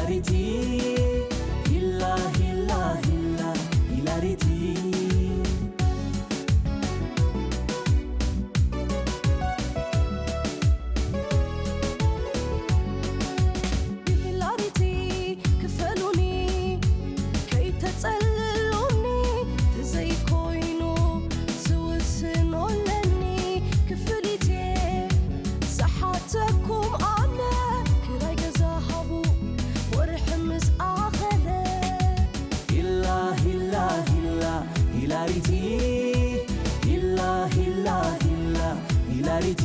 ሪቲ ሂላ ሂላ ሂላ ሂላሪቲ ሂላሪቲ ክፈሉኒ ከይተጸልሉኒ ተዘይኮይኑ ዝውስኖለኒ ክፍሊቴ ዝሓተኩም ኣነ ክራይ ገዛ ሃቡ ወርሒ ምስ ኣኸለ ሂላ ሂላ ሂላ ሂላሪቲ ሂላ ሂላ ሂላ ሂላሪቲ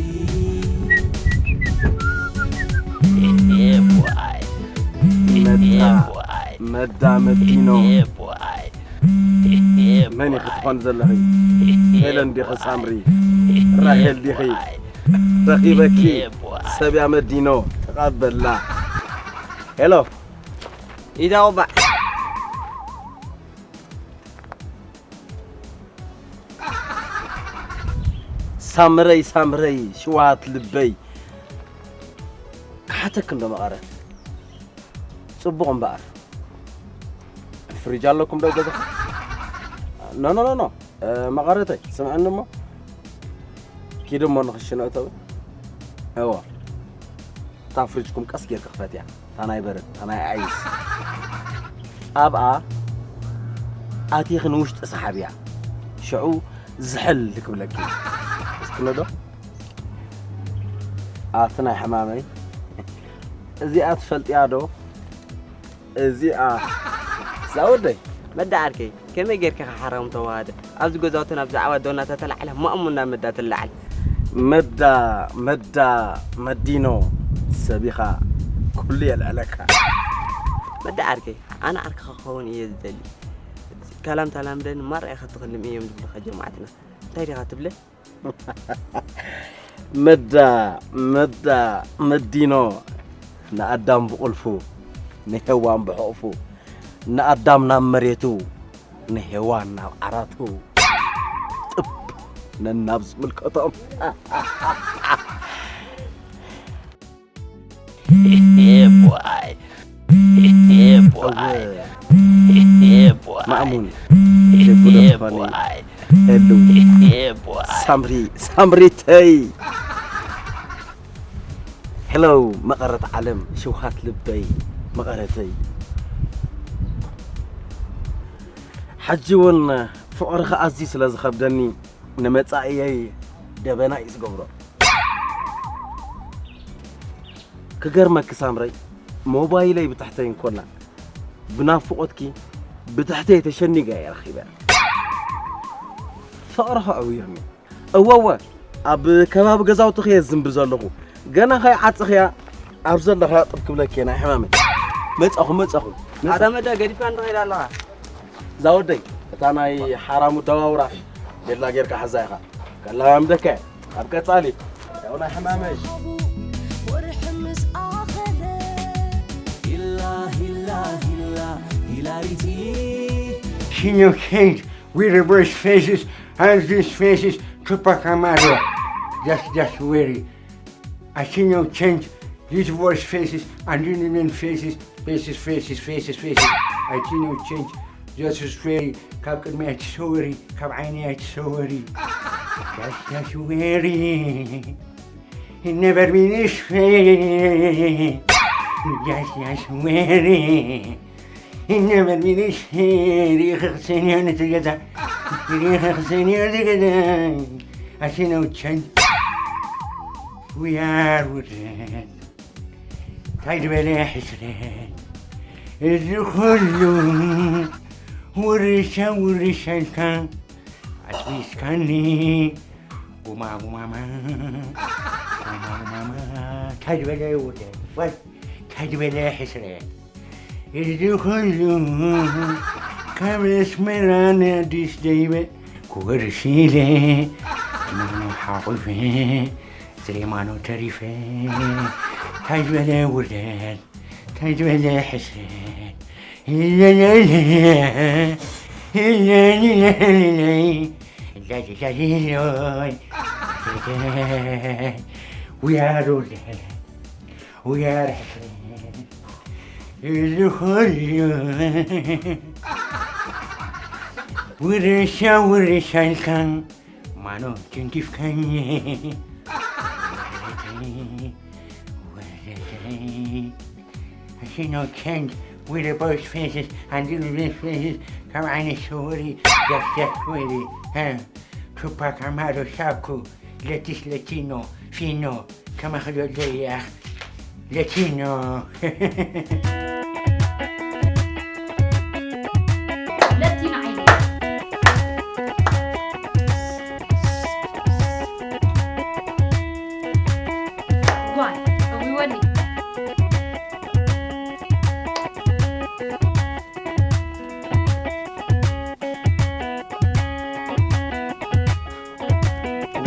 መዳ መዳ መዲኖ መን ኢኺ ትኾን ዘለኺ? ሄለን ዲኺ ሳምሪ? ራሄል ዲኺ? ረኺበኪ ሰብያ መዲኖ ተቐበላ። ሄሎ ኢዳውባ ሳምረይ ሳምረይ ሽዋት ልበይ ክሓተክ እንዶ መቐረት ጽቡቕ እምበኣር ፍሪጅ ኣለኩም ዶ ገዛኹም? ኖ ኖ ኖ ኖ መቐረተይ ስምዕኒ እሞ ኪድ እሞ ንኽሽነ እተው እወ እታ ፍሪጅኩም ቀስ ጌርክ ክፈትያ እታ ናይ በረድ እታ ናይ ኣይስ ኣብኣ ኣቲኺ ንውሽጢ ሰሓብያ ሽዑ ዝሕል ክብለኪ እስክነ ዶ ኣቲ ናይ ሕማመይ እዚኣ ትፈልጥያ ዶ እዚኣ ዛወደይ መዳ ዓርከይ ከመይ ጌርካ ሓራም ተዋሃደ ኣብዚ ገዛውትና ብዛዕባ ዶና ተተላዕለ ማእሙና መዳ ትላዓል መዳ መዳ መዲኖ ሰቢኻ ኩሉ የልዕለካ መዳ ዓርከይ ኣነ ዓርክኻ ክኸውን እየ ዝደሊ ካላም ታላምደን ማራ ኢኻ ትኽልም እዮም ዝብልኻ ጀማዓትና እንታይ ዲኻ ትብለ መዳ መዳ መዲኖ ንኣዳም ብቁልፉ ንሄዋን ብሕቑፉ ንኣዳም ናብ መሬቱ ንሄዋን ናብ ዓራቱ ጥብ ነናብ ዝምልከቶም ማእሙን ጀጉሎ ዝኾነ ሄሉ ሳምሪ ሳምሪተይ ሄሎ መቐረት ዓለም ሽውሃት ልበይ መቐረተይ ሕጂ እውን ፍቕርኺ ኣዝዩ ስለ ዝኸብደኒ ንመጻኢየይ ደበና እዩ ዝገብሮ ክገርመኪ ሳምረይ ሞባይለይ ብትሕተይ እንኮላ ብናፍቖትኪ ብትሕተይ ተሸኒገ እየ ረኺበ ፍቕርኺ ኣዕዊርኒ እወወ ኣብ ከባቢ ገዛውትኺ እየ ዝዝንቢ ዘለኹ ገና ከይዓፅኽያ ኣብ ዘለኽያ ጥብ ክብለኪ እየ ናይ ሕማመይ መፀኹ መፀኹ ኣታ መዳ ገዲፍካ እንተኸይድ ኣለኻ ዛወደይ እታ ናይ ሓራሙ ደዋውራ ቤላ ጌርካ ሓዛ ኢኻ ከላምደካ ኣብ ቀጻሊ ያው ናይ ሕማመይ ወርሒ ምስ ኣኸለ ሂላ ሂላ ሂላ ሂላሪቲ She no change with the worst faces and these faces Chupacamaro. Just just weary. I see no change. These worst faces and union faces, faces, faces, faces, faces. I see no change. Just weary. ካብ ቅድሚያ ትሰወሪ ካብ ዓይነያ ትሰወሪ ያሽያሽ ወሪ He never been this way. Yes, yes, weary. He never been this way. ሪኢኺ ክሰንዮ ነቲ ገዛ ሪኢኺ ክሰንዮ እዚ ገዛ ኣሽነውቸን ውያር ውርደት እንታይ ዝበለ ሕስረት እዚ ኩሉ ውርሻ ውርሻልካ ኣጥቢስካኒ ጉማ ጉማማ ጉማ ጉማማ እንታይ ዝበለ ውርደት ወይ እንታይ ዝበለ ሕስረት እዚ ኩሉ ካብ ኣስመራ ንኣዲስ ደይበ ክወርስ ኢለ ማኖ ሓቑፈ ስሌማኖ ተሪፈ እንታይ ዝበለ ውርደት እንታይ ዝበለ ሕስረት ኢለለለ ኢለለለለይ ላሊላሊሎይ ውያር ውርደት ውያር ሕስረት እዚ ኹሉ ውርሻ ውርሻ ኢልካ ማኖ ጀንዲፍካኒ። ወረደይ፣ ወረደይ። I see no change with the boy's faces and the little faces. Come on, it's already just, just ready. Huh? Tupac Amaru Shaku, Letis Latino, Fino, Camarillo Leyak, Latino. ለቲኖ ዓይነይ። ዋይ፣ እዊወኒ።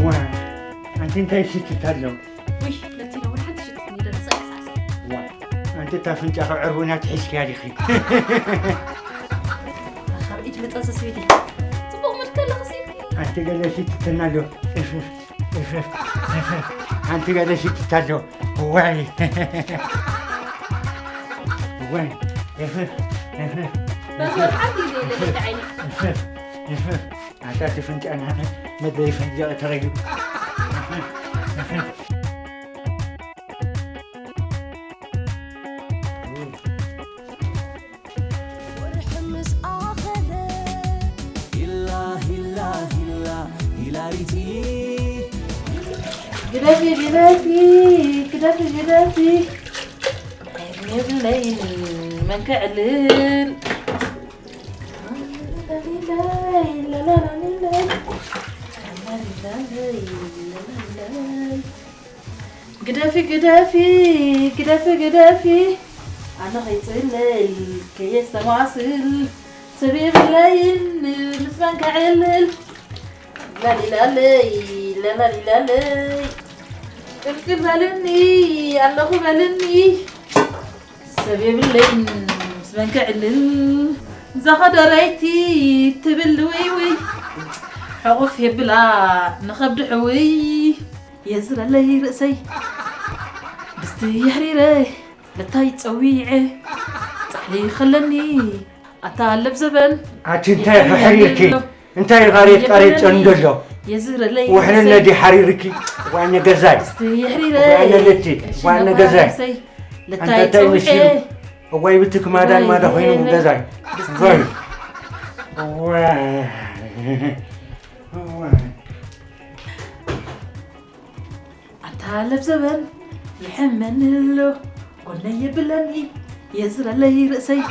ዋይ፣ ኣንቲ እንታይ ሽትት ኣሎ? ውይ፣ ለቲኖ፣ ወላ ሓንቲ ሽትት እንዲ ደርሰ ይሳዕሰ። ዋይ፣ ኣንቲ እታ ኣፍንጫኺ ዕርቡና ትሒዝክያ ዲኺ? ካብ ኢድ መጠንሰ ስዊቲ። ጽቡቕ መልክ ኣለኺ ሲ። ኣንቲ ገለ ሽትትና ኣሎ። እፍፍ፣ እፍፍ፣ እፍፍ። ኣንቲ ገለ ሽትት ኣሎ። ዋይ። ዋይ። እፍፍ፣ እፍፍ። በዚ ወርሓት እዩ ዘይለለ ዓይኒ። እፍፍ፣ እፍፍ። ኣታ እቲ ፍንጫ ናተ መበይ ፈንጃ ተረዩ። ወርሒ ምስ ኣኸለ ሂላ፣ ሂላ፣ ሂላ፣ ሂላሪቲ። ግደፊ፣ ግደፊ፣ ግደፊ፣ ግደፊ። የብለይን መን ከዕልል። ግደፊ፣ ግደፊ፣ ግደፊ፣ ግደፊ። ኣነ ከይጽለል ከየስተማስል ሰብ የብለይን ምስ መን ከዕልል። ላሊላለይ፣ ላላሊላለይ። ቅልቅል በልኒ፣ ኣለኹ በልኒ። ሰብ የብለይን ምስ መን ክዕልል። እዛ ኸደረይቲ ትብል ውይ ውይ። ሕቑፍ የብላ ንኸብዲ ሕውይ። የዝረለይ ርእሰይ። ድስቲ የሕሪረ ለታይ ጸዊዐ። ጻሕሊ ኸለኒ ኣታ ለብዘበን ኣቲ እንታይ የብለኒ ሕሪርኪ? ኣሎ። እንታይ ቃሬት ቃሬት የብለኒ። ጨንዶ ኣሎ? የዝረለይ ውሕልነ ርእሰይ። ዲ ሓሪርኪ? ዋነ ገዛይ። ድስቲ የሕሪረ ዋነ ለቲ ቀሺ ዋነ ነባሪ ገዛይ። ርእሰይ። ለታይ ኣንተ እንታይ ጸዊዐ። መሲሉ? እዋይ ብትክ ማዳን ማዳ ኮይኑ ገዛይ። ድስቲ። እዋይ። እዋይ። እዋይ። ኣታ ለብዘበን ይሕመኒ ኣሎ ጎነይ የብለኒ የዝረለይ ርእሰይ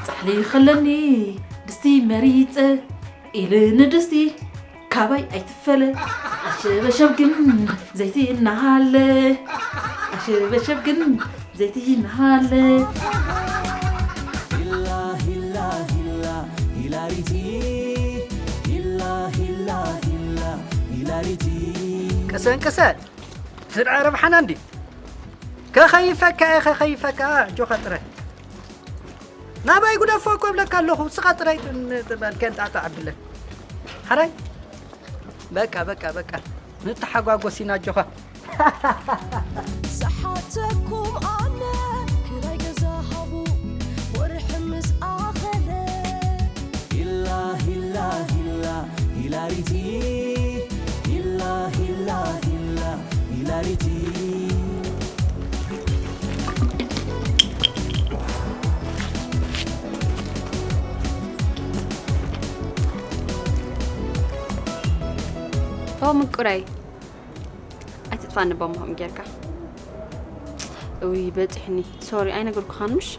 ጻሕሊ ኸለኒ ድስቲ መሪጸ ኢልኒ ድስቲ ካባይ ኣይትፈለ ኣሸበሸብ ግን ዘይቲ እናሃለ ኣሸበሸብ ግን ዘይቲ እናሃለ ሂላ ሂላ ሂላ ሂላሪቲ ሂላ ሂላ ሂላ ሂላሪቲ ቅሰን ቅሰን ስድራ ረብሓና እንዲ ከኸይፈካ እየ ከኸይፈካ ኣጆኻ ጥራይ ናባይ ጉደፎ እኮ እብለካ ኣለኹ ስኻ ጥራይ በልከ እንጣጣ ኣብለ ሓራይ በቃ በቃ በቃ ንተሓጓጎስ ኢና ኣጆኻ ዝሓተኩም ኣነ ክራይ ገዛ ሃቡ ወርሒ ምስ ኣኸለ ሂላ ሂላ ሂላ ሂላሪቲ ሂላ ሂላ ሂላ ሂላሪቲ ኦ ምቁራይ ኣይትጥፋኒ ቦምቦም ጌርካ እውይ በፂሕኒ ሶሪ ኣይነገርኩኻን ምሽ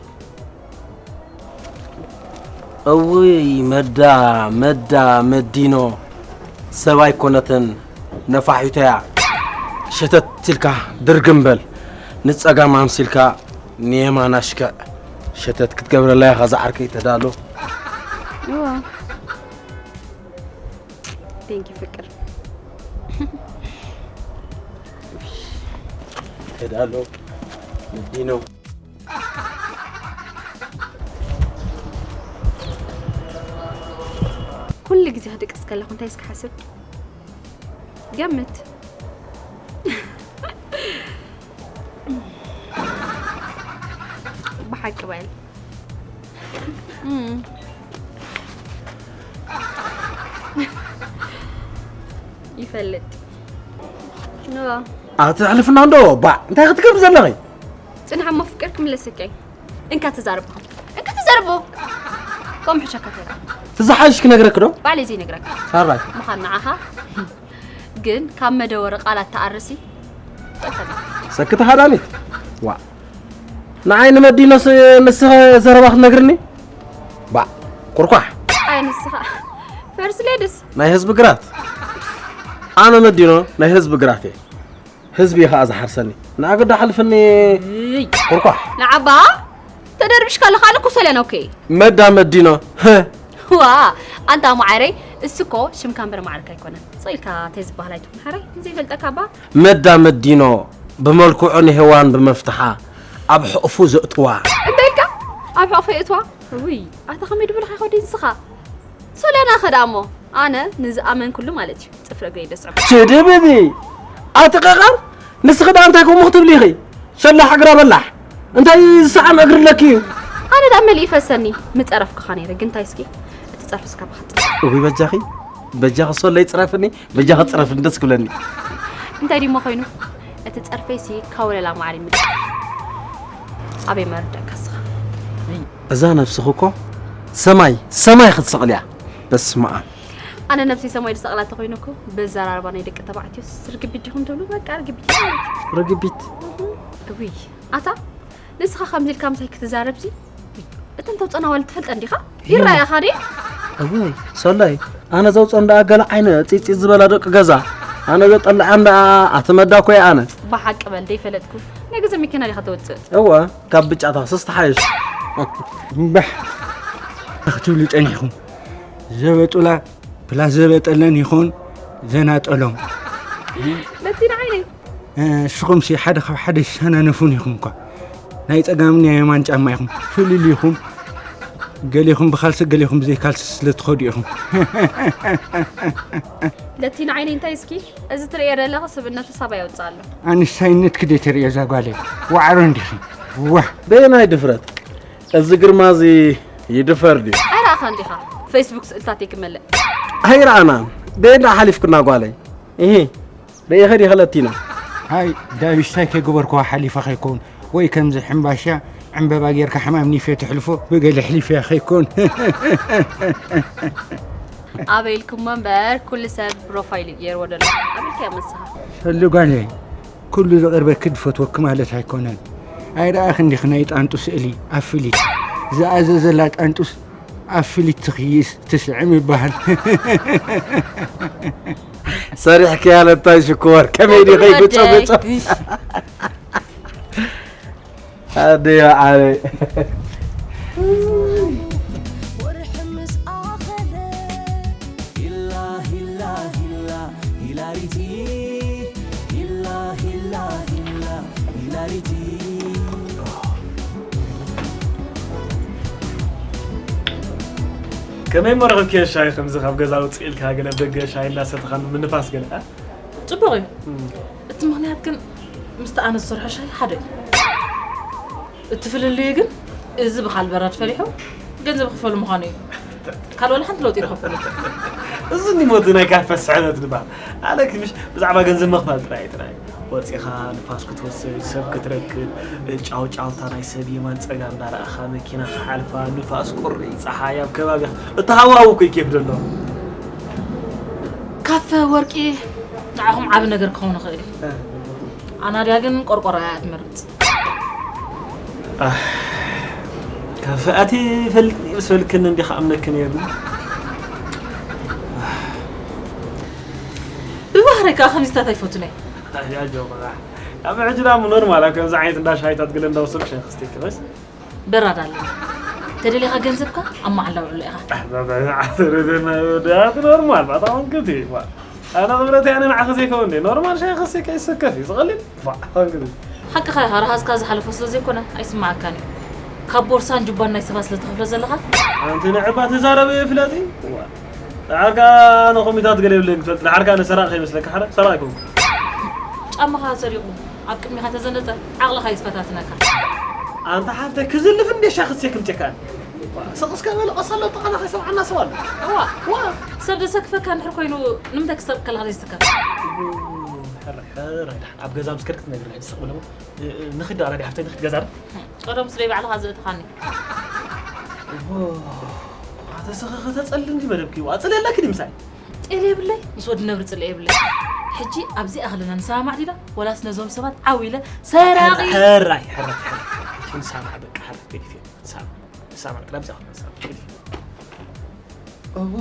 እውይ መዳ መዳ መዲኖ ሰብ ኣይኮነትን ነፋሒቶያ ሸተት ኢልካ ድርግም በል ንፀጋም ኣምሲልካ ንየማን ኣሽክዕ ሸተት ክትገብረላ ኢኻ ዝዓርከይ ተዳሎ እዋ Thank you ፍቅር ተዳሎ ምዲ ነው ኩሉ ግዜ ክድቅስ ከለኹ እንታይ እስኪ ሓስብ ገምት ብሓቂ በል። እም። ይፈልጥ። ኖ። ኣቲ ኣሕልፍና እንዶ፣ ባዕ፣ እንታይ ክትገብሪ ዘለኺ? ጽንሕ እሞ ፍቅር ክምለሰካ እዩ። እንካ ተዛረብኩም። እንካ ተዛረቦ። ከም ሕሸካ ተራ። ትዝሓሽ ክነግረክ ዶ? ባዕለይ ዘይነግረካ። ሳራይ። ምዃን ንዓኻ። ግን ካብ መደወሪ ቃላት ተኣርሲ። ጠፈና። ሰክቲ ሃዳኒት። ዋ። ንዓይ ንመዲኖስ ንስኸ ዘረባ ክትነግርኒ? ባዕ። ኩርኳሕ። ኣይ ንስኻ። ፈርስ ሌድስ። ናይ ህዝቢ ግራት። ኣነ መዲኖ ናይ ህዝቢ ግራት እየ። ህዝቢ እዩ ኸዓ ዝሓርሰኒ። ንኣገዳ ሓልፍኒ። እይ። ኩርኳሕ። ንዓባ ተደርብሽካ ኣለኻ፣ ኣነ እኮ ሰልያን ኦኬ። መዳ መዲኖ። ዋ፣ ኣንታ ማዓረይ፣ እሱ እኮ ሽምካ እምበር ማዕርካ ኣይኮነን። ስቕ ኢልካ ተይ ዝበሃል ኣይትኹን ሓራይ። ዘይፈልጠካ እባ። መዳ መዲኖ ብመልክዑ ንሄዋን ብመፍትሓ ኣብ ሕቑፉ ዘእትዋ። እንታይ ኢልካ? ኣብ ሕቑፈይ እትዋ? ውይ፣ ኣታ ከመይ ድብልኻ ይኸዲ ንስኻ? ሶልያና ኸዳ እሞ፣ ኣነ ንዝኣመንኩሉ ማለት እዩ። ጽፍሪ እግረይ ደስዕቦ። ትድብቢ! ኣቲ ቀቓር! ንስኺ ደኣ እንታይ ከምኡ ክትብሊ ኢኺ? ሸላሕ እግራ በላሕ! እንታይ ዝሰዓም እግሪ ኣለኪ እዩ? ኣነ ደኣ መሊኡ ይፈሰኒ። ምጸረፍኩኻ ነይረ፣ ግን እንታይ እስኪ? እቲ ጸርፊ እስካ ብኻ እውይ በጃኺ፣ በጃኺ ሶለይ ጽረፍኒ፣ በጃኺ ጽረፍኒ ደስ ክብለኒ። እንታይ ድሞ ኮይኑ? እቲ ጸርፈይሲ ካብ ወለላ ማዕሪ ምጽ-፣ ኣበይ መርደእካ እስኻ? እዛ ነብስኺ እኮ ሰማይ፣ ሰማይ ክትሰቕልያ። በስመ ኣብ። ኣነ ነብሰይ ሰማይ ዝሰቕላ ተኾይኑ እኮ፣ በዘራርባ ናይ ደቂ ተባዕትዮስ ርግቢት ዲኹም ትብሉ? በቃ ርግቢት። ርግቢት። እውይ፣ ኣታ ንስኻ ከምዚ ኢልካ ምሳይ ክትዛረብሲ? እተን ተውፀና ዋል ትፈልጠን ዲኻ? ይራያኻ ድዩ? እወይ፣ ሰላይ፣ ኣነ ዘውፀን ደኣ ገለ ዓይነ ፂፂ ዝበላ ደቂ ገዛ። ኣነ ዘጠልዐን ደኣ ኣተመዳ ኮየ ኣነ። ብሓቂ በል፣ ደይፈለጥኩ። ናይ ገዛ መኪና ዲኻ ተውፅእ? እወ፣ ካብ ብጫታ ስስ ትሓይሽ። እምባሕ ክትብሉ ጸኒሕኩም። ዘበጡላ ፕላስ ዘበጠለን ይኹን ዘናጠሎም። ነቲ ንዓይነይ። እ፣ ንስኹምሲ ሓደ ካብ ሓደ ዝሰናነፉን ኢኹም እኳ። ናይ ጸጋምን ናይ የማን ጫማ ኢኹም። ፍልል ኢኹም። ገሌኹም ብካልሲ፣ ገሌኹም ብዘይ ካልሲ ስለ ትኸዱ ኢኹም። ነቲ ንዓይነይ እንታይ እስኪ? እዚ ትርእዮ ዘለኻ ስብእነቱ ሳባ የውጽእ ኣሎ። ኣንስታይነትኪ ዶ ተርእዮ እዛ ጓለይ? ዋዕሮ እንዲኺ። ዋህ! በየናይ ድፍረት? እዚ ግርማ እዚ ይድፈር ድዩ? ኣይረኣኻን ዲኻ? ፌስቡክ ስእልታተይ ክመልእ። ኣይረኣናን። በየን ደኣ ሓሊፍክና ጓለይ? እሂ። ርኢኺ ዲኺ ለቲና? ሃይ፣ ዳቢስታይ ከይገበርክዋ ሓሊፋ ከይከውን። ወይ ከምዚ ሕምባሻ ዕምበባ ጌርካ ሕማም ኒፌ ተሕልፎ ብገለ ሕሊፍያ ከይኮን። ኣበይ ኢልኩሞ እምበር፣ ኩሉ ሰብ ፕሮፋይል እዩ ገይርዎ ዘሎ። ኣበይ ኢልካዮ መስኻ? ሰሉ ጓለይ፣ ኩሉ ዝቐርበኪ ዝፈትወኪ ማለት ኣይኮነን። ኣይረኣኽን ዲኺ ናይ ጣንጡ ስእሊ ኣብ ፍሊት? ዝኣዘዘላ ጣንጡስ ኣብ ፍሊት ትኽይስ ትስዕም ይበሃል። ሰሪሕክያ ለታይ ሽኮር፣ ከመይ ዲኺ ወደይ። ግጮ ግጮ? ኣደይ ዓረይ። ወርሒ ምስ ኣኸለ ሂላ ሂላ ሂላ ሂላሪቲ ሂላ ሂላ ሂላ ሂላሪቲ። ከመይ እሞ ረኸብክዮ ሻሂ ከምዚ ካብ ገዛ ውፅእ ኢልካ ገለ ኣብ ደገ ሻሂ እናሰተኻ ምንፋስ ገለ፣ እ? ጽቡቕ እዩ። እም። እቲ ምኽንያት ግን ምስቲ ኣነ ዝሰርሖ ሻሂ ሓደ እዩ። እቲ ፍልልዩ ግን እዚ ብኻል በራድ ፈሊሑ ገንዘብ ክፈሉ ምዃኑ እዩ። ካልእ ወላ ሓንቲ ለውጢ ይረኸብኩ። እዚ እኒሞ እቲ ናይ ካፈ ስሕበት ዝበሃል። ኣነ ክምሽ ብዛዕባ ገንዘብ ምኽፋል ጥራይ ጥራይ። ወጺኻ ንፋስ ክትወስድ፣ ሰብ ክትረክብ፣ ጫውጫውታ ናይ ሰብ የማን ጸጋም እንዳረኣኻ፣ መኪና ክሓልፋ፣ ንፋስ ቁሪ፣ ጸሓይ ኣብ ከባቢኻ፣ እቲ ሃዋህው እኮ እዩ ኬፍ ዘለዎ። ካፈ ወርቂ ንዓኹም ዓቢ ነገር ክኸውን ይኽእል እዩ። እ። ኣናድያ ግን ቆርቆሮ እያ ትመርጽ። ኣህ፣ ካፈ ኣትየ ይፈልጥ ምስ በልክኒ እንዲኻ ኣምነኪ ነይሩ። ብባህረይ ከኣ ከምዚታት ኣይፈቱን እየ። ኣያ ጆ ቆልዓ። ካብ ሕጂ ደኣ ኖርማል ኣብ ከምዚ ዓይነት እንዳ ሻሂታት ገለ እንዳወሰድኩ ሻሂ ክስተይኪ በስ። በራድ ኣለ። ተደሊኻ ገንዘብካ ኣብ መዓላ ውዕሎ ኢኻ። ኣህ፣ ባባ፣ ዓተረ ደና ወዳት ኖርማል ባታ ወንክቲ። ዋ። ኣነ ክብረተይ ኣነ ንዓኺ ዘይከውን እንዴ? ኖርማል ሻሂ ክስተይኪ ኣይሰከፍ እዩ፣ ዝቐልል። ዋ፣ ወንክቲ። ሓቅኻ ኢኻ፣ ረሃጽካ ዝሓለፎ ስለ ዘይኮነ ኣይስምዓካን እዩ። ካብ ቦርሳን ጁባን ናይ ሰባት ስለ ትኸፍሎ ዘለኻ። ኣንቲ ንዕባ ትዛረብ ፍለጢ። ዋ። ደሓርካ ኣነ ኮሚታት ገለ የብለይን ትፈልጥ። ደሓርካ ኣነ ሰራቕ ከይመስለካ፣ ሓረ ሰራቕ ኣይኮንኩ። ጫማኻ ሰሪቑ ኣብ ቅድሚኻ ተዘነጠ፣ ዓቕልኻ እዩ ዝፈታትነካ። ኣንታ ሓንተ ክዝልፍ እንዴ ሻኽሴ ክምቴካን። ስቕ እስከ በል፣ ቀስ ኣሎ፣ ጥቓና ከይሰምዓና ሰብ ኣሎ። እዋ፣ እዋ። ሰብ ዘሰክፈካ እንድሕር ኮይኑ ንምንታይ ክሰብቅ ከለኻ ዘይትስከፍ? ሕራይ፣ ሕራይ፣ ድሓን ኣብ ገዛ ምስ ከድክ ትነግርኒ፣ ስቕ ብለሞ። ንኽድ ኣራዲ ሓፍተይ፣ ንኽድ ገዛ ዶ? ቀደም ስለይ ባዕልኻ ዘእትኻኒ። ኣተ ስኸ ከተጸሊ እንዲ መደብኪ፣ ኣጽልየለኪ ድምሳይ። ጤል የብለይ፣ ምስ ወዲ ነብሪ ጽልኢ የብለይ። ሕጂ ኣብዚ ኣኽልና ንሰማማዕ ዲና? ወላስ ነዞም ሰባት ዓው ኢለ ሰራቒ ሕራይ ሕራይ ሕራይ ንሳማዕ በቃ ሕራይ ገዲፍ ንሳማዕ ንሳማዕ ቅዳም ዚኣ ንሳማዕ ገዲፍ እዎ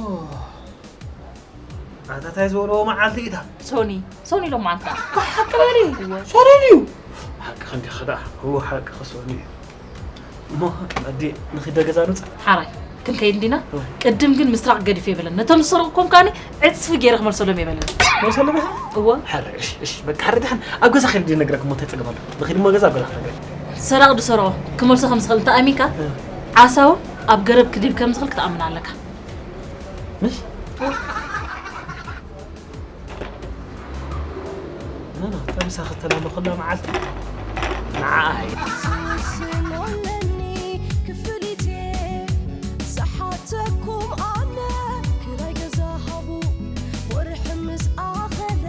ኣታ ታይ ዝበልዎ መዓልቲ ኢታ ሶኒ ሶኒ ሎም መዓልታ ብሓቂ በሊ ሶኒ ድዩ ሓቂ ከምዲ ከዳ እዎ ሓቂ ሶኒ እዩ እሞ ኣዴ ንኺደ ገዛ ንውፃእ ሓራይ ክንከይድ እንዲና ቅድም ግን ምስራቕ ገዲፍ የበለን ነቶም ዝሰረቑ ኮም ከዓኒ ዕፅፊ ገይረ ክመልሰሎም የበለን መሰሎም ኢኻ እወ ሓረ እሺ እሺ በቃ ሓረ ድሓን ኣብ ገዛ ከይድ ነግረክ እሞ ተፀገም ኣሎ ንኺድ እሞ ገዛ ኣብ ገዛ ክነግረክ ሰራቕ ድሰረቑ ክመልሶ ከም ዝኽእል እንተ ኣሚንካ ዓሳ እውን ኣብ ገረብ ክድብ ከም ዝኽእል ክትኣምን ኣለካ ምሽ ናና ጠቢሳ ክተላሉ ከላ መዓልቲ ንዓኣ እየ ስሞለኒ ክፍሊቴ ዝሓተኩም ኣነ ክራይ ገዛ ሃቡ ወርሒ ምስ ኣኸለ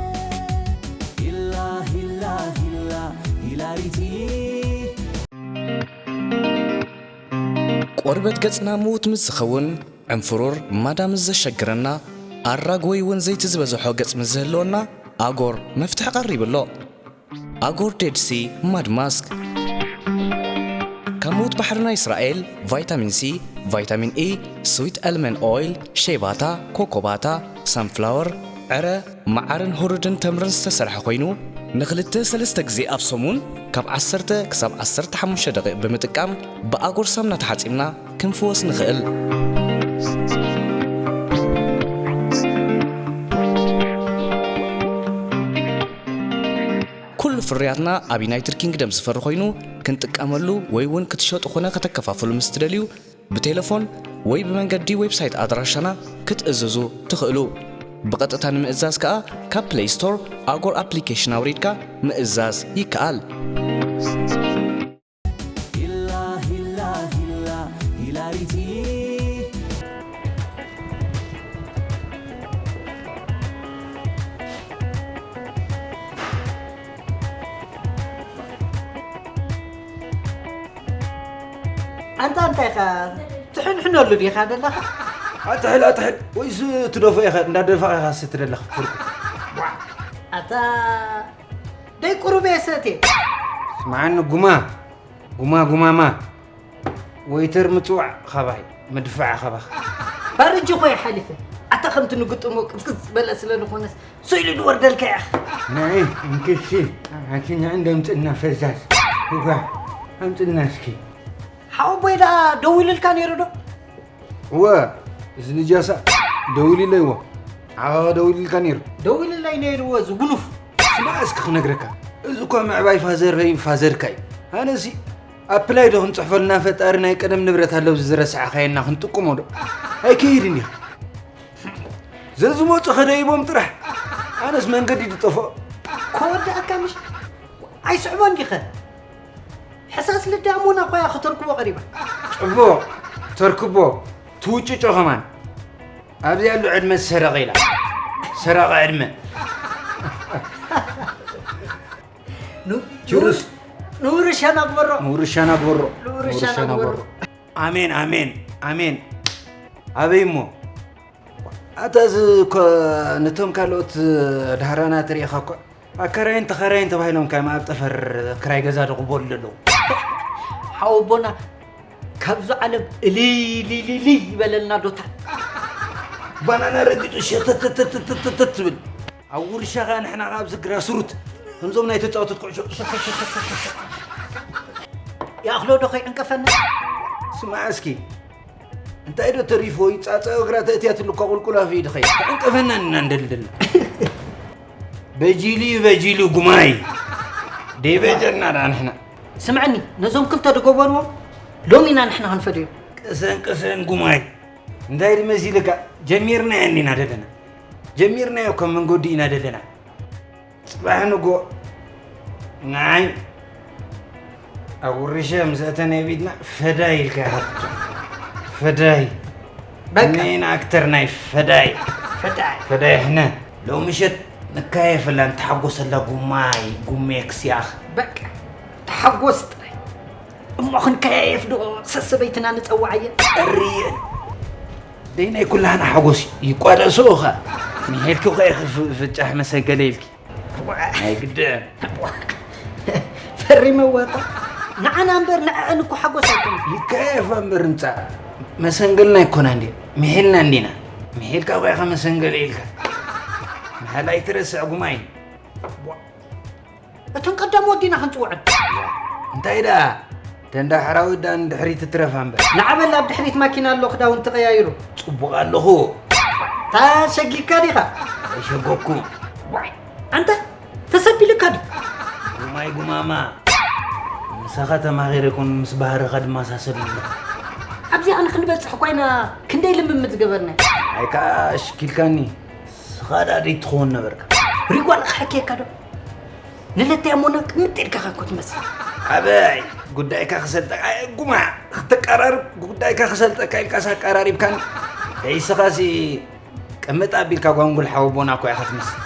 ሂላ ሂላ ሂላ ሂላሪቲ ቆርበት ገጽና ምዉት ምስ ዝኸውን ዕንፍሩር ማዳ ምስ ዘሸግረና ኣራግ ወይ እውን ዘይቲ ዝበዝሖ ገጽ ምስ ዝህልወና ኣጎር መፍትሒ ቀሪቡ ኣሎ ኣጎር ዴድ ሲ ማድ ማስክ ካብ ምዉት ባሕሪ ናይ እስራኤል ቫይታሚን ሲ ቫይታሚን ኢ ስዊት ኣልመን ኦይል ሼባታ ኮኮባታ ሳንፍላወር ዕረ መዓርን ሁሩድን ተምርን ዝተሰርሐ ኮይኑ ንክልተ ሰለስተ ግዜ ኣብ ሰሙን ካብ ዓሰርተ ክሳብ ዓሰርተ ሓሙሽተ ደቂቕ ብምጥቃም ብኣጎር ሳምና ተሓጺብና ክንፍወስ ንኽእል። ኩሉ ፍርያትና ኣብ ዩናይትድ ኪንግደም ዝፈሪ ኮይኑ ክንጥቀመሉ ወይ እውን ክትሸጡ ኮነ ከተከፋፍሉ ምስ ትደልዩ ብቴለፎን ወይ ብመንገዲ ዌብሳይት ኣድራሻና ክትእዝዙ ትኽእሉ። ብቐጥታ ንምእዛዝ ከኣ ካብ ፕለይ ስቶር ኣጎር ኣፕሊኬሽን ኣውሪድካ ምእዛዝ ይከኣል። ኣንታ እንታይ ኢኻ ትሕንሕነሉ ዲኻ ዘለኻ? ኣትሕል ኣትሕል ወይስ ትደፎ ኢኻ እንዳደፋ ኢኻ ስትደለኻ ፍርቁ። ኣታ ደይ ቁሩብ እየ ሰትየ። ስምዓኒ ጉማ ጉማ ጉማማ ወይተር ምጽዋዕ ኻባይ ምድፋዕ ኻባኻ። ባርጅ ኾይ ሓሊፈ ኣታ ከምቲ ንግጥሞ ቅዝቅዝ ዝበለ ስለ ዝኾነስ ስኢሉ ዝወርደልካ ኢኻ። ንዒ እንክሲ ሓኪና እንደምፅእና ፈዛዝ እኳ ኣምፅእና እስኪ። ሓወቦይ ደኣ ደዊሉልካ ነይሩ ዶ? እወ እዚ ንጃሳ ደዊሉለይ እወ። ዓኻኸ ደዊሉልካ ነይሩ? ደዊሉለይ ነይሩ እወ እዚ ጉኑፍ። ስማዕ እስኪ ክነግረካ። እዚ እኳ ምዕባይ ፋዘረይን ፋዘርካ እዩ። ኣነሲ ኣፕላይ ዶ ክንፅሕፈሉ ናብ ፈጣሪ ናይ ቀደም ንብረት ኣሎ ኣብዚ ዝረሳዕኻየና ክንጥቅሞ ዶ? ኣይክይድን ኢኻ። ዘዝመፁ ከደይቦም ጥራሕ ኣነስ መንገዲ ድጠፍኦ። ከወዳእካ ምሽ ኣይስዕቦን ዲኸ? ሕሳስ ልዳ ሞና ኾያ ከተርክቦ ቀሪባ። ፅቡቕ ተርክቦ ትውጭጮ ኸማን ኣብዚ ያሉ ዕድመ ዝሰረቐ ኢላ ሰራቐ ዕድመ ችሩስ ንውርሻና ግበሮ ንውርሻና ግበሮ ንውርሻና ግበሮ ኣሜን ኣሜን ኣሜን ኣበይ እሞ ኣታ እዚ እኮ ነቶም ካልኦት ዳህራና ትሪኢኻ እኮ ኣከራይን ተኸራይን ተባሂሎም ካም ኣብ ጠፈር ክራይ ገዛ ድቕበሉ ዘለዉ ሓወቦና ካብዚ ዓለም እልይልይልይ ይበለልና ዶታ ባናና ረጊጡ ሸተተተተተተት ትብል ኣብ ውርሻ ኸዓ ንሕና ኸዓ ኣብዚ ግራ ስሩት ከምዞም ናይ ተጫወቱት ኩዕሾ ይኣኽሎ ዶ ከይዕንቀፈና ስማዕ እስኪ እንታይ ዶ ተሪፎ እዩ ጻጻዮ ግራ ተእትያ ትልኳ ቁልቁል ኣፍ እዩ ድኸይ ተዕንቀፈና እና እንደልደልና በጂሉ እዩ በጂሉ ጉማይ ደይበጀና ዳ ንሕና ስምዐኒ ነዞም ክልተ ድገበርዎም ሎሚ ኢና ንሕና ክንፈድዮም ቅሰን ቅሰን ጉማይ እንታይ ድመሲልካ ጀሚርናዮ እንዲና ደለና ጀሚርናዮ ከም መንገዲ ኢና ደለና ፅባሕ ንጎ ንዓይ ኣብ ውርሻ ምስ ኣተና ቢድና ፈዳይ ኢልካ ኢኻ ትብሎ። ፈዳይ። በቃ። ሜን ኣክተር ናይ ፈዳይ። ፈዳይ። ፈዳይ ሕነ። ሎሚ ምሸት ንካየፈላ ንተሓጎሰላ ጉማይ ጉሜ ክሲኣኽ። በቃ። ተሓጎስ ጥራይ። እሞ ክንከያየፍ ዶ ሰሰበይትና ንጸውዓየ? እርየ። ደይ ናይ ኩላህና ሓጎስ ይቋደሶ እኻ። ንሄልኪ እኮ ኢኺ ፍ-፣ ፍጫሕ መሰገለ ኢልኪ። ናይ ግድን። ፈሪመዋታ። ንዓና እምበር ንዕዐን እኮ ሓጎስ ኣይኮነን። ይከየፋ እምበር እንጻ መሰንገልና ኣይኮና እንዴ? ምሒልና እንዲና። ምሒልካ እኮ ኢኻ መሰንገለ ኢልካ። ምሕል ኣይትረስዕ ጉማይ። እተን ቀዳም ወዲና ክንጽውዐን። እንታይ ደኣ? እተን ዳሕራዊት ደኣ ንድሕሪት ትትረፋ እምበር። ንዓበል ኣብ ድሕሪት ማኪና ኣሎ ክዳውንቲ ቀያይሩ። ጽቡቕ ኣለኹ። እታ ሸጊካ ዲኻ? ኣይሸገኩ። ዋይ፣ ኣንታ ተሰቢልካ ዲ? ጉማይ ጉማማ። ምሳኻ ተማኺረ ይኮን ምስ ባህርኻ ድመሳሰል ኣሎ። ኣብዚኣ ንክንበጽሕ እኳ ኢና ክንደይ ልምምድ ዝገበርና። ኣይ ከኣ ኣሽኪልካኒ። ስኻ ደኣ ደይ ትኸውን ነበርካ። ሪጓል ክሕክየካ ዶ? ንለተይ ኣሞና ቅምጥ ኢልካ እኮ ትመስል። ኣበይ ጉዳይካ ክሰልጠካ፣ ኣይ፣ ጉማ፣ ክትቀራርብ ጉዳይካ ክሰልጠካ ኢልካስ ኣቀራሪብካኒ። ደይ ስኻሲ ቅምጥ ኣቢልካ ጓንጉል ሓወቦና እኮ ኢኻ ትመስል።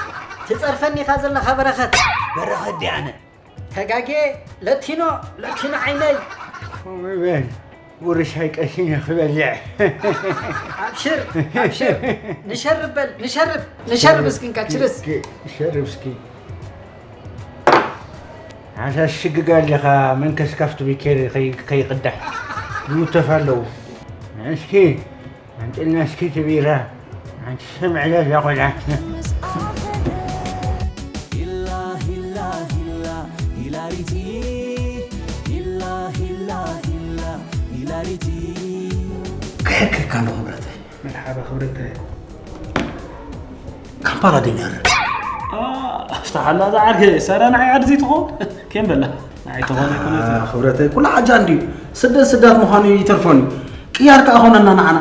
ትጸርፈኒ ኢኻ ዘለኻ በረኸት። በረኸት ድየ ኣነ? ተጋጌ፣ ለቲኖ፣ ለቲኖ ዓይነይ። ከምኡ በል፣ ውርሻይ ቀሲነ ክበልዕ። ኣብሽር፣ ኣብሽር። ንሸርብ በል፣ ንሸርብ፣ ንሸርብ እስኪ እንካ፣ ችርስ። ኦኬ፣ ሸርብ እስኪ። ኣታ ሽግግ ኣሊኻ፣ መንከስ ካፍቲ ቢኬሪ ከይ-፣ ከይቅዳሕ። ይውተፍ ኣለዉ። እስኪ። ኣምጥልና እስኪ እቲ ቢራ። ኣንቲ ስምዕለ እዛ ቆልዓ። ሂላ፣ ሂላ፣ ሂላ፣ ሂላሪቲ። ሂላ፣ ሂላ፣ ሂላ፣ ሂላሪቲ። ክሕክካ እንዶ ክብረተይ። መርሓባ ክብረተይ። ካምፓላ ዲነር። ኣ፣ ኣፍታሓላ እዛ ዓርከይ፣ ሰራ ንዓይ ዓዲ ዘይትኾን? ኬን በላ። ንዓይ ትኾን ኣይኮነትን። ኣ፣ ክብረተይ፣ ኩሉ ዓጃ እንድዩ። ስደት ስዳት ምዃኑ ይተርፎን እዩ። ቅያር ከኣ ኾነና ንዓና።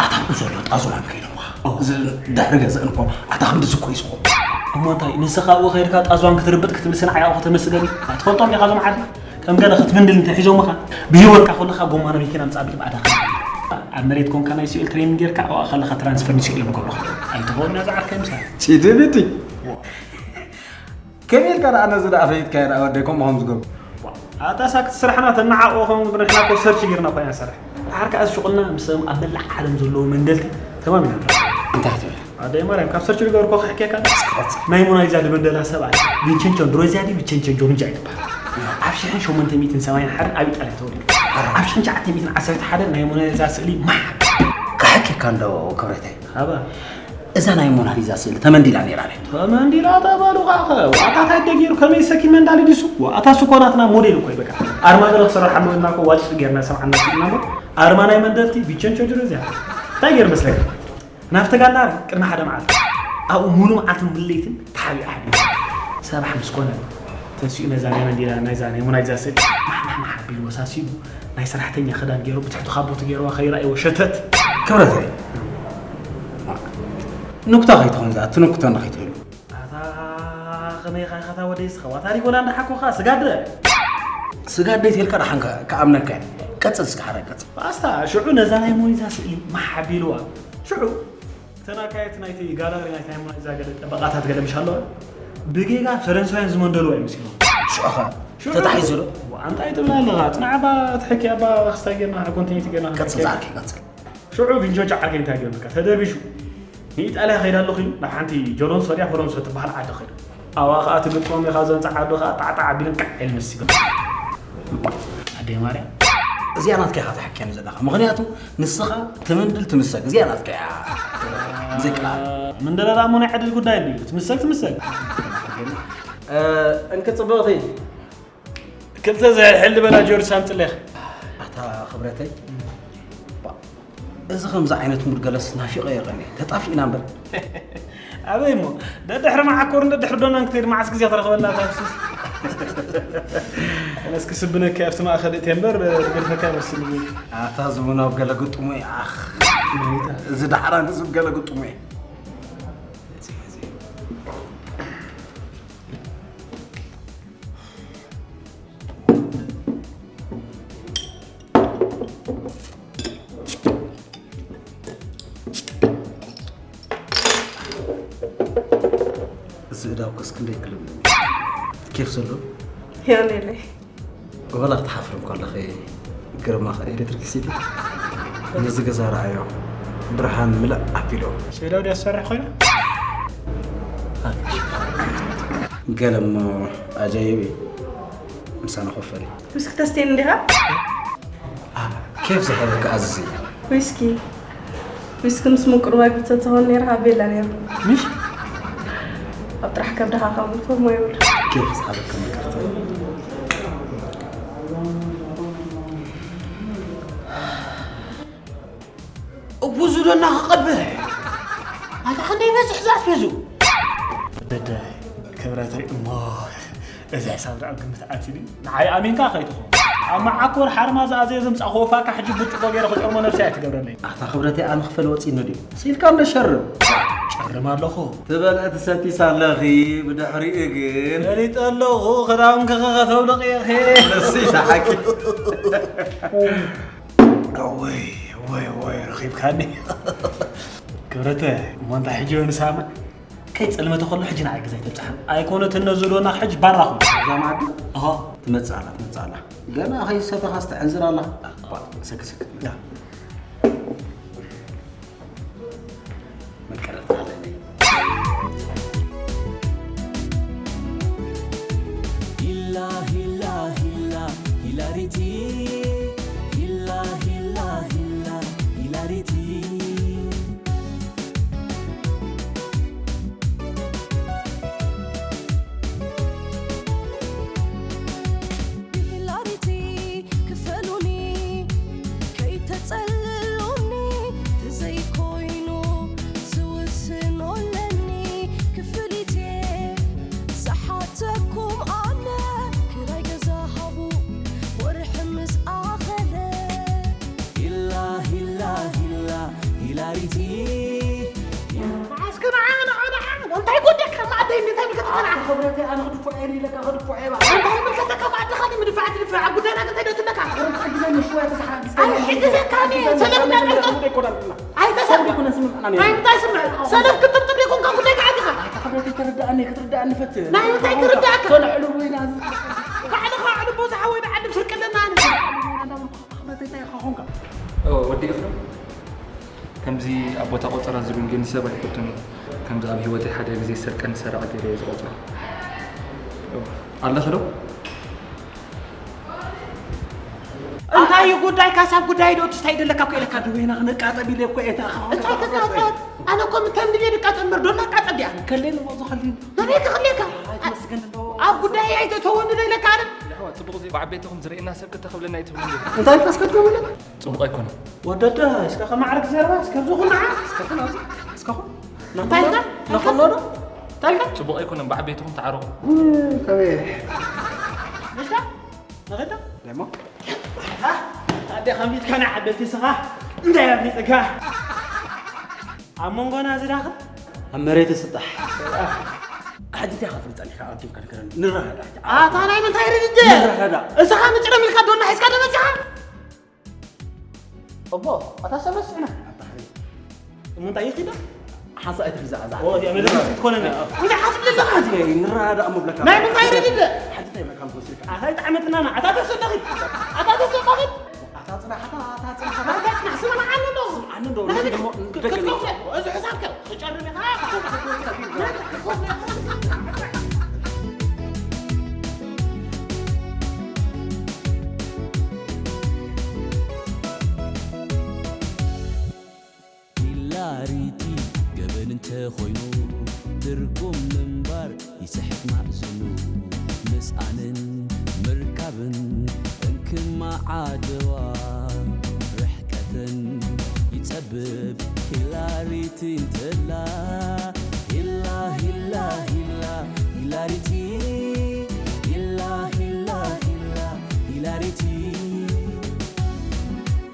ኣታ ኣብኡ ዘሎ ጣዝዋን ከይዶምኻ። ኦ። እዚ ድሕሪ ገዝእን እኮ ኣታ ክንድዚ እኮ እዩ ዝኾን። እሞ እንታይ፣ ንስኻ ኣብኡ ከይድካ ጣዝዋን ክትርብጥ ክትምልስ ንዓይ ኣብኡ ከተመስገኒ? ትፈልጦም ዲኻ እዞም ዓዲ? ከም ገለ ክትብንድል እንተ ሒዞምኻ፣ ብህይወትካ ከለኻ ጎማ ናይ መኪና ኣምጽእ ኣቢሎም ኣዳኻ። ኣብ መሬት ኮንካ ናይ ሲኦል ትሬኒንግ ጌርካ፣ ኣብኣ ከለኻ ትራንስፈር ንሲኦል እዮም ዝገብሩኻ። ኣይትኸውን ነዛ ዓርከይ ምሳሌ። ቺቲ ቢቲ። ከመይ ኢልካ ደኣ ነዚ ደኣ ፈሊጥካዮ ደኣ ወደይ ከምኡ ከም ዝገብሩ? ኣታ ሳክት ስራሕና ተናዓቆ ከም ንሕና እኮ ሰርች ጌርና እኮ ኢና ንሰርሕ። ደሓር ከኣ እዚ ሹቕልና ምስ ኣብ መላእ ዓለም ዘለዉ መንደልቲ ተማሚና ንረኽብ። እንታይ ትብል? ኣደይ ማርያም፣ ካብ ሰርች ዝገበርኩ ከሕክየካ። እስኪ ቀጽል። ናይ ሞናሊዛ ድመንደላ ሰብኣይ ቪንቸንቾ ኣምብሮዚያ ድዩ ቪንቸንቾ ጆርጃ እዩ ዝበሃል። ኣብ ሽሕን ሸሞንተ ሚእትን ሰማንያን ሓደን ኣብ ኢጣልያ ተወሊዱ። ኣብ ሽሕን ትሽዓተ ሚእትን ዓሰርተ ሓደን ናይ ሞናሊዛ ስእሊ ማሕ። ከሕክየካ እንዶ ክብረተይ። ሃባ። እዛ ናይ ሞናሊዛ ስእሊ ተመንዲላ ነይራ ድያ? ተመንዲላ ተባሉ ኸዓ ኸ፣ ዋጣ እንታይ ደጊሩ ከመይ ሰኪ መንዳሊ ድሱ? ዋጣ እሱ እኮ ናትና ሞዴል እኮ እዩ በቃ። ኣርማ ገለ ክስራሕ ኣሎ ኢልና እኮ ዋጭ ጌርና ሰምዓና ስኢልና እሞ፣ ኣርማ ናይ መንደልቲ ቪቸንቾ ጅሮዚያ። እንታይ ገይሩ መስለካ? ናብቲ ጋላሪ ቅድሚ ሓደ መዓልቲ ኣብኡ ሙሉ መዓልትን ሙሉ ለይትን ተሓቢኡ ሓዲሩ። ሰባሕ ምስ ኮነ ተሲኡ ነዛ ናይ መንዲላ ናይዛ ናይ ሞናሊዛ ስእሊ ማሕማሕማሕ ኣቢሉ ወሳሲቡ ናይ ሰራሕተኛ ክዳን ገይሩ ብትሕቲ ካቦት ገይርዋ ከይረኣይዎ ሸተት። ክብረተይ። ኑክታ ከይትኾን እዛ ትንኩተና ከይትህሉ። ኣታ ከመይ ኢኻ ኢኻ እታ ወደይ ስኻ? ዋታ ሪጎላ እንዳሓኮኻ ስጋደ። ስጋደ ተልካ ደሓን ከ-፣ ከኣምነካ እየ። ቀጽል እስከ ሓራይ ቀጽል። ባስታ ሽዑ ነዛ ናይ ሞኒዛ ስእሊ ማሕ ኣቢልዋ። ሽዑ ተናካየት ናይቲ ጋላሪ ናይቲ ናይ ሞኒዛ ገለ ጠበቓታት ገለ ምሽ ኣለዋ። ብጌጋ ፈረንሳውያን ዝመንደልዋ እዩ መሲልዋ። ሽዑ ኸ ሽዑ ተታሒዙ ዶ? ኣንታይ ትብላ ኣለኻ? ጽናዕ ኣባ ትሕኪ ኣባ ክስታይ ጌርና ኮንቲኒቲ ጌርና ቀጽል ክንሕኪ። ዝዓርከይ ቀጽል። ሽዑ ቪንቸንቾ ዓርከይ እንታይ ገይሩ? በቃ ተደርቢሹ ንኢጣልያ ከይደ ኣለኹ ኢሉ ናብ ሓንቲ ጆሎንሶ ድያ ፎረንሶ ትበሃል ዓዲ ከይዱ። ኣብኣ ኸኣ ትግጥሞም ኢኻ፣ እዞም ጸዓዱ ኸኣ ጣዕጣዕ ኣቢሎም ቃዕ ኢሉ መሲጎም። ኣደይ ማርያም። እዚኣ ናትካ ኢኻ ተሓክያኒ ዘለኻ። ምኽንያቱ ንስኻ ትምንድል ትምሰግ። እዚኣ ናትካ እያ። ዘይክልኣ። ምንደላ ደኣ እሞ ናይ ዕድል ጉዳይ እንድዩ። ትምሰግ ትምሰግ። እ፣ እንኪ ጽብቕቲ። ክልተ ዝሕልበላ ጆርጅ ኣምጽለይ። ኣታ ክብረተይ፣ ባ፣ እዚ ከምዚ ዓይነት ሙድ ገለስ ናፊቐ የቐኒ። ተጣፊእና እምበር። ኣበይ እሞ? ደድሕሪ መዓኮርን ደድሕሪ ዶናን ክትሄድ መዓስ ግዜ ትረኽበላ እታ ፍስስ? ኣነስ ክስብነካ ኣብቲ ማእከል እትየ እምበር፣ ክገድፈካ ይመስል። ኣታ ዝሙን ኣብ ገለ ግጥሙ እዩ፣ ኣኽ። እዚ ዳሕራን ህዝብ ገለ ግጥሙ እዩ። እዚ፣ እዚ። ዳውኮስ ክንደይ ክልም ኬፍ ዘሎ የኔ ወላ ክትሓፍር እንኳ ኣለኺ። ግርማ ኤሌክትሪክ ሲቲ ነዚ ገዛ ረኣዮ። ብርሃን ምልእ ኣቢሎ። ስእላዊ ድያ ትሰርሕ ኮይና? ገለሞ ኣጃይብ እዩ። ምሳና ኮፈሊ። ዊስኪ ተስትየኒ እንዲኻ? ኬፍ ዝሃበካ ኣዝዚ። ዊስኪ ዊስኪ ምስ ምቁር መግቢ ተትኾን ነይርካ ቤላ ነይሩ። ምሽ? ኣብ ጥራሕ ከብድኻ ካብ ምልኮ እሞ ይብሉ። ኬፍ ዝሃበካ መቀርታ። እቡ ዝደና ክቐብል ኣታ ክንደይ በዝሕ ዛስበዙ። በደ ክብረተይ እሞ እዚ ሕሳብ ደኣ ግምት ኣትዩኒ። ንዓይ ኣሚንካ ከይትኾን። ኣብ መዓኮር ሓርማ ዝኣዘየ ዘምጻእኹ ወፋካ ሕጂ ብርጭቆ ገይረ ክጨርሞ ነብሰይ ኣይትገብረለይ። ኣታ ክብረተይ ኣነ ክፈል ወጺኑ ድዩ? ስኢልካ እንደ ሸርም። ጨርም ኣለኹ። ትበልዕ ትሰቲ ሳለኺ ብድሕሪኡ ግን ፈሊጠ ኣለኹ። ክዳውንኪ ከኸተውልቕ ኢኺ። ንሱ ይስሓቂ። ወይ ወይ ወይ ረኺብካኒ። ክብረተ እሞ እንታይ ሕጂ ንሳማ ከይ ጸልመተ ከሎ ሕጂ ንዓይ ገዛይ ተብጽሓ ኣይኮነትን ነዚ ዶና ሕጂ ባራኹ። እዛ ማዕዲ እሆ ትመጽእ ኣላ ትመጽእ ኣላ። ገና ከይሰተኻስ ትዕንዝር ኣላ። እባ ሰክስክ መቀረት ኣለኒ። ሂላ ሂላ ሂላ ሂላሪቲ ሂላ ሂላ ሂላ ሂላሪቲ ብሂላሪቲ ክፈሉኒ ከይተጸልሉኒ ተዘይኮይኑ ዝውስኖ ኣለኒ ክፍሊቴ ዝሓተኩም ኣነ ክራይ ገዛ ሃቡ ወርሒ ምስ ኣኸለ ሂላ ሂላ ሂላ ሂላሪቲ ኣስከ ንዓ ንዓ ንዓ እንታይ ጎደካ ማዕደይ እንታይ ምልከተካ ንዓ ክብረተይ ኣነ ክድፎ እየ ኢለካ ክድፎ እየ በቃ እንታይ ምልከተካ ማዕደኻ ንምድፋዕ ትድፍዕ ኣብ ጉዳይና እንታይ ዶ ትለካ ክብረት ሓግዘኒ ሽወያ ተዝሓግዝካ ኣይሕግዘካኒ ሰለፍ እንዳልቀልቀል ኣይተሰብ ኣይኮነ ስምምዕና ናይ እንታይ ስምዕ ሰለፍ ክትጥብ ይኮንካ ጉዳይ ከዓትኻ ክብረተይ ተረዳእኒ ክትርዳእኒ ፈትህ ናይ እንታይ ትርዳእካ ተልዕሉ ወይና ባዕልኻ ዕልቦ ዝሓወይ ንዓድም ስርቅለና ኣነ ክብረተይ እንታይ ኢኻ ኾንካ ወዲ ኢኽዶ ከምዚ ኣብ ቦታ ቆጸራ ዝብን ግን ሰብ ኣይፈቱን እዩ። ከምዚ ኣብ ህይወተይ ሓደ ግዜ ዝሰርቀኒ ሰራቒ ገይረ እየ ዝቆጽሮ። ኣለኺ ዶ? እንታይ እዩ ጉዳይካ? ሳብ ጉዳይ ዶ ትስታይ ደለካ እኮ ኢለካ ዶ? ወይና ክነቃጠብ ኢለ እኮ እየ ተኣኻኸብካ። እንታይ ክቃጠብ? ኣነ እኮ ምተም ድልየ ድቃጠብ እምበር ዶ እናቃጠብ ድያ? ከሌን እሞ ዝኸሌን። መን እዩ ክኽሌካ? ኣይትመስገን ዶ? ኣብ ጉዳይ ኣይተእተወኒ ዶ ኢለካ ኣነ? ንሕዋ ጽቡቕ ዜ ብዓበይትኹም ዝርእየና ሰብ ከተኸብለና ኣይትብሉ እንዴ? እንታይ ኢልካ እስከ ትገብር? ጽቡቕ ኣይኮነን። ወደደ እስከ ከማዕርግ ዘረባ እስከ ብዙኹ ንዓ እስከ ኩን ኣብዚ እስከ ኩን እንታይ ኢልካ? ነኸሎ ዶ እንታይ ኢልካ? ጽቡቕ ኣይኮነን ብዓበይትኹም ተዓረቑ። ከመይ? ንሽታ ንኸዳ ደሞ ኣደ ከሚትካ ንዓበይቲ ስኻ እንታይ ኣፍሊጥካ ኣብ መንጎና ዝዳኽል ኣብ መሬት ስጣሕ ሕጂ እንታይ ከፍል ጸኒሕካ ኣዲምካ ንገረኒ ንረዳዳ ኣታ ናይ ምንታይ ርድደ ንረዳዳ እስኻ ምጭረም ኢልካ ዶና ሒዝካ ደመጽኻ እቦ ኣታ ሰብ ረሲዕና እሞ እንታይ ይኺዳ ሓንሳ ኣይትግዛዕ እዛ ኦ እዚኣ መደብ ክትኮነኒ እንታይ ሓስብ ዘለኻ እዚ ንረዳዳ እሞ ብለካ ናይ ምንታይ ርድደ ሓንቲ እንታይ መካን ወሲድካ ኣታ ይጣዕመትና ኣታ ተሰደኺ ኣታ ተሰደኺ ኣታ ጽናሕ ኣታ ኣታ ጽናሕ ኣታ ጽናሕ ስምዓኒ ዶ ስምዓኒ ዶ ንሕና ደሞ ደገ ክትከፍለ እዚ ሕሳብከ ክጨርም ኢኻ ሂላሪቲ ገበን እንተኾይኑ ትርጉም ምንባር ይስሕት ማእዝኑ ምስኣንን ምርካብን እንክማ ዓድዋ ርሕቀትን ይጸብብ ሂላሪቲ እንተላ